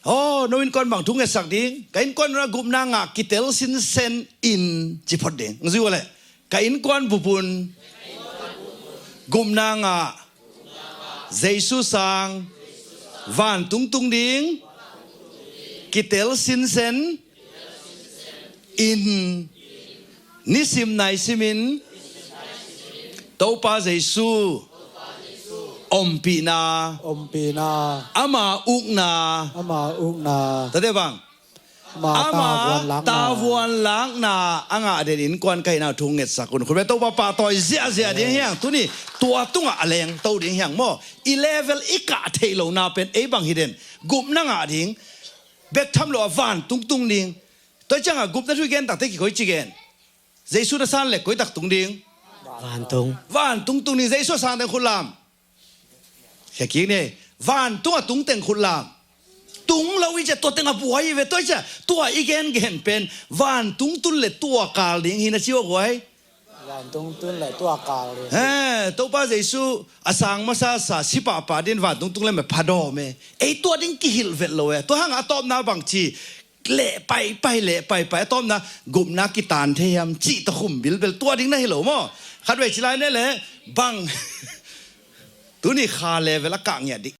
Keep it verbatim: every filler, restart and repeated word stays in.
Aw, no innkuan bang thu ngetsak ding? Ka innkuan un ah gupna ngah, kitel sinsen in, ci phot ding. Nang zui uh leh, ka innkuan bup un gupna ngah, Jesu sang vantung tung ding, kitel sinsen in, nisim naisim in Topa Jesu ompihna, ompihna, ama ukna, ama ukna, tate bang, ama ama tavuan lakna, tavuan lakna a ngah den innkuan ka hihna uh thu ngetsak un. Khut beng, Topa pahtawi ziahziah ding hi hang. Tuni tua tungah a lengto ding hi hang maw. I level i kah theih lohna pen ei bang hi den? Gupna ngah ding, bek tham lo a vantung tung ding. Tua ciangah gupna thu i gen takte kikoih ci gen? Jesu na san leh koi tak tung ding? Vantung. Vantung tung ding. Jesu a sang teng khut lam. Khia kik ni. Vantung a tung teng khut lam. Tung lo i ciah tua teng a buai i ve, tua i ciah tua i gengen pen vantung tun leh tua kal ding hi na ci uh a guai. Vantung tun leh tua kal ding. He, Topa Jesu a sang masa sa, si pahpah ding, vantung tung leh me phadawm e. Ei tua ding kihilh vet lo e. Tua hang a tawpna bang ci? Leh paipai, leh paipai, a tawpna gupna kitan thei hiam cih tawh khum bilbel, tua ding na hi lo maw. Khatvei ci lai ne leh bang. Tuni kha level a kah ngiat ding.